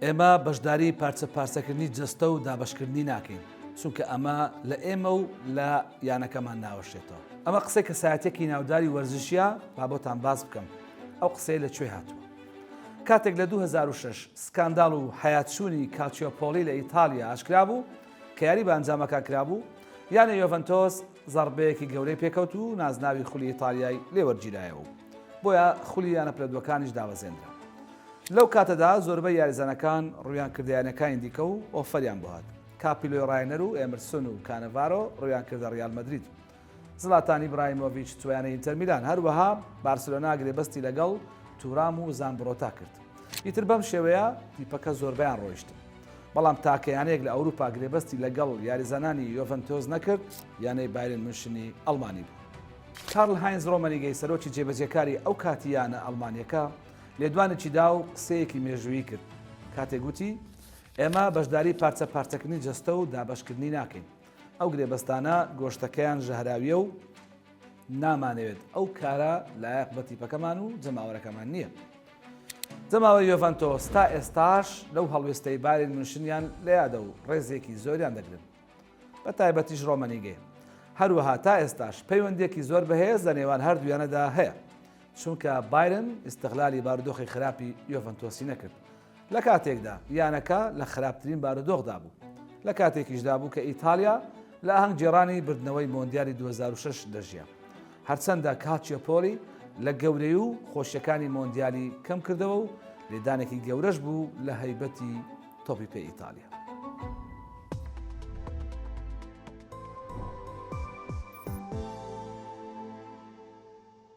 ئێمە بەشداری پارچە پارچەکردنی جەستە و دابەشکردنی ناکەین، چونکە ئەمە لە ئێمە و لە یانەکەمان ناوەشێتەوە. ئەمە قسەی کەسایەتیەکی ناوداری وەرزشیە، با بۆتان باس بکەم ئەو قسەیە لە کوێ هاتووە. کاتێک لە 2006 سکانداڵ و حەیاچوونی کالچیۆپۆلی لە ئیتاڵیا ئاشکرا بوو کە یاری بە ئەنجامەکان کرابوو، یانەی یۆڤەنتۆس زەڕبەیەکی گەورەی پێکەوت و نازناوی خولی ئیتاڵیای لێ وەرگیرایەوە و بۆیە خولی یانە پلەدووەکانیش دابەزێنرا. لەو کاتەدا زۆربەی یاریزانەکان ڕوویان کردە یانەکانی دیکە و ئۆفەریان بۆ هات. کاپیلۆی ڕاینەر و ئێمرسۆن و کانەڤارۆ ڕوویان کردە ڕیال مەدرید. زلاتان ئیبراهیمۆڤیچ چووە یانەی ئینتەر میلان، هەروەها بارسلۆنا گرێبەستی لەگەڵ تورام و زامبرۆتا کرد. ئیتر بەم شێوەیە تیپەکە زۆربەیان ڕۆیشتن. بەڵام تاکە یانەیەک لە ئەوروپا گرێبەستی لەگەڵ یاریزانانی یۆڤەنتۆس نەکرد، یانەی بایرن میونشنی ئەڵمانی بوو. کارل هاینز ڕۆمەنیگەی سەرۆکی جێبەجێکاری ئەو کاتی یانە ئەڵمانیەکە لێدوانێکی دا و قسەیەکی مێژوویی کرد کاتێک گوتی، ئێمە بەشداری پارچە پارچەکردنی جەستە و دابەشکردنی ناکەین. ئەو گرێبەستانە گۆشتەکەیان ژەهراویە و نامانەوێت ئەو کارە لایەق بە تیپەکەمان و جەماوەرەکەمان نییە. جەماوەری یۆڤەنتۆس تا ئێستاش لەو هەڵوێستەی بایرن میونشنیان لە یادە و ڕێزێکی زۆریان دەگرن. بە تایبەتیش ڕۆمەنیگێ. هەروەها تا ئێستاش پەیوەندییەکی زۆر بەهێز لە نێوان هەردوو یانەدا هەیە. چونکە بایرن ئیستغلالی بارودۆخی خراپی یۆڤەنتۆسی نەکرد. لە کاتێکدا یانەکە لە خراپترین بارودۆخدا بوو. لە کاتێکیشدا بوو کە ئیتاڵیا لە ئاهەنگگێڕانی بردنەوەی مۆندیالی 2006 دەژیا. هەرچەندە کالچیۆپۆلی لە گەورەی و خۆشیەکانی مۆندیالی کەم کردەوە و لێدانێکی گەورەش بوو لە هەیبەتی تۆپی پێی ئیتالیا.